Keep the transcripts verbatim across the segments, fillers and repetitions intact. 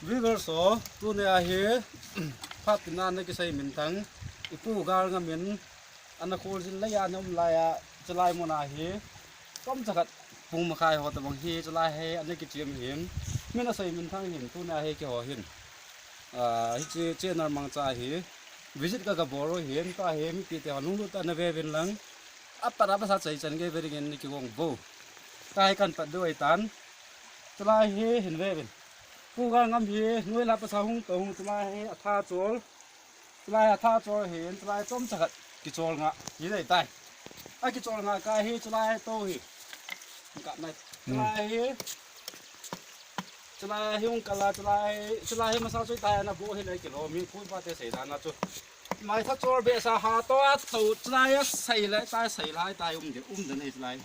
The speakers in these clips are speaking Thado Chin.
Viewers ho, tuni ahi, phat tina na kisei minthang, ipu Galngam in, ana khol jin laiya na um laiya, chulai mun ahi, kom chakhat pung makhai ho tabang hi, chulai hi, ana kichem hin, min asei minthang hin, tuni ahi kiho hin. Ah, hiche channel mangcha hi, visit ka ka bol u hin, tua hi, mipi te ho lunglut tah in na ve uvin lang, apat a pasa chai chan gei ve ding in na kigong bou. Tua hi kan pat diu ahitan, chulai hi, hin ve uvin. Pu Galngam hi, noi la pasa hung to hung chulai hi, atha chol. Chulai atha chol hin, chulai chom chakhat kichol nga, hi dei tai. Akichol nga ka hi, chulai to hi. Ka nai. Chulai hi. Chulai hi hung kala, chulai, chulai hi masa chui tai na bu hi le kilo, mi phu pa te sei dan na chu. Mai tha chol be sa ha to a to, chulai a sei le, tai sei lai, tai um de, um de nei chulai.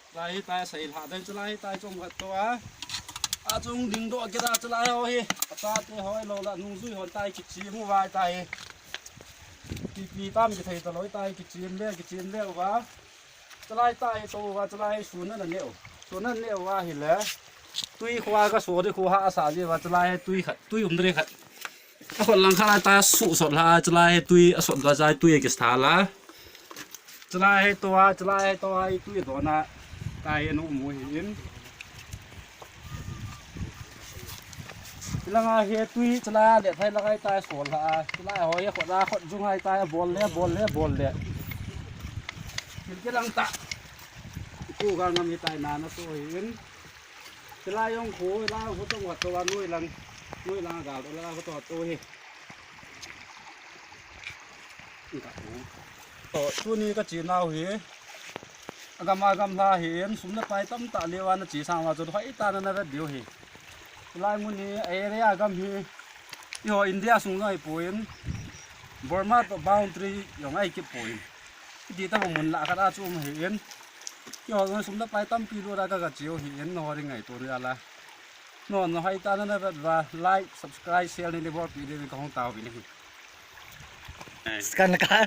Chulai hi tai sei lha dai, chulai hi tai chom khat to a. A chung ding doh kit a chulai ho hi. Acha te hoi lo la nungjui hon tai kichem u vai tai. Pi pi tam kithei ta loi tai kichem le, kichem le uva. Chulai tai to uva, chulai sun na neu. Sun na neu uva hi le. Tui khua ka so de khu ha sa ji uva, chulai tui khat, tui um de khat. Akhut lang khat lai tai suhsot lha, chulai hi tui asot ga jai tui akis tha la. Chulai hi to a, chulai hi to a, i tui don a. Tai hi nu mu hi in. Chulanga hi tui, chulai le thai lang ai tai sol lha. Chulai ho hi khut a, khut jung ai tai, bol le, bol le, bol le. Kil kilang ta. Pu Galngam hi tai na na so hi in. Chulai jong khu, la khu to wa to wa noi lang, noi lang gal, la khu to to hi. Ka khu. To, tuni ka chenau hi. Agam agam lha hi, in sum le pai tamtah leuva na che sang uva chu hoi tah in na vet diu hi. Chulai mun hi, area gam hi. Eiho India sung jong ahipoi. Burma to boundary jong ahi kit poi. Hiti tabang mun lah khat a chu um ahi in. Keiho jong sum le pai tampi lut a ka, ka cheu hi in, nangho ding ngaito nau a la. Nangho hoi tah in na vet uva, like, subscribe, share nei bolpi diuvin kahung tao uvin ahi. Scan ka.